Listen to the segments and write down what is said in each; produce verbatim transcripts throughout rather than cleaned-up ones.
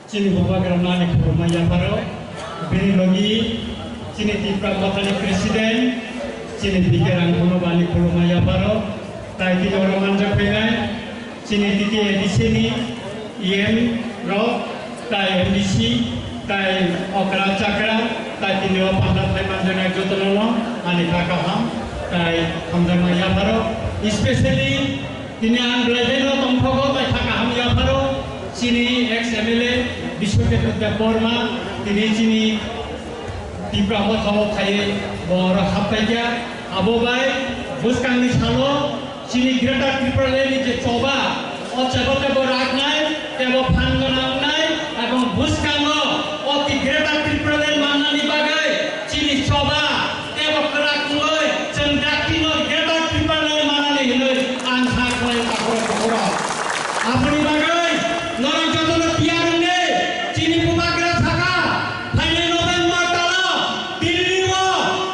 Chini bubagrano ani khulumma yapharo, bini logi chini Tipra Mothani President, chini B K Rangkhano bo ani khulumma yapharo, tai tini oro manjak phainai, chini T T A D C ni E M rok, tai M D C, tai okra chakra, tai tini o panda phai manjaknai jotono no ani kha kaham, tai hamjakma yapharo, especially Tini ang belai no tongthogo, tai kha kaham yapharo, chini ex M L A Biswajit Debbarma, tini chini Tipra Motha o phaiwi bo oro hapkhaikha. Abo bai bwskangni salo chini Greater Tipraland ni je choba, o choba tebo raknai, tebo phan gwnangnai, ebong bwskango o ti Greater Tipraland mannani bagwi chini choba tebo kwrak wngwi chwng dakti no Greater Tipraland manani hinwi ang sa khlai takhurok bukhurok. Aboni bagwi norok jotono tiyar wngdi, chini bubagra saka phainai November talo Delhi o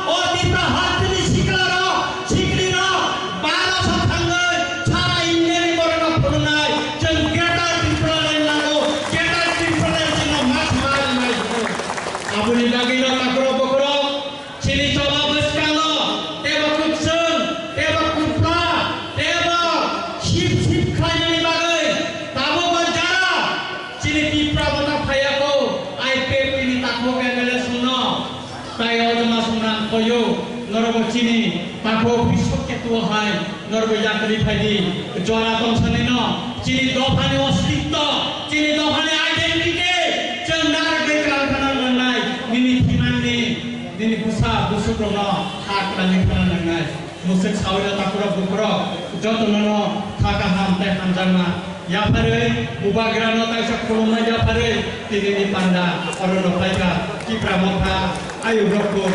o Tipra hasteni siklarok siklirok baro sa thangwi sara India ni borokno phunuknai chwng Greater Tipraland nango, Greater Tipraland chwngno ma thangna rwnai. Aboni bagwi no takhurok bukhurok chini choba bwskango tebo kwchwng, tebo kwpla, tebo sip sip khlainani bagwi tabukbo jara chini Tipra Motha phaiyago, I P F T ni takhuk M L A songno tai o joma songrang khoyo, norokbo chini takhuk Biswakhetu hai norokbo yakri phaidi, jora tongsanino chini dophani ostitto, chini dophani identity chwng narwgwi kwlangkhana nangnai, nini thimangni, nini bwsa bwswkrokno ha kwlangwi khana nangnai. Mwswk sawino takhurok bukhurok jotono no kha kaham tei hamjakma yapharwi, bubagrano kaisa khulumma yapharwi, tinini panda orono phaikha Tipra Motha ayuk rokbo.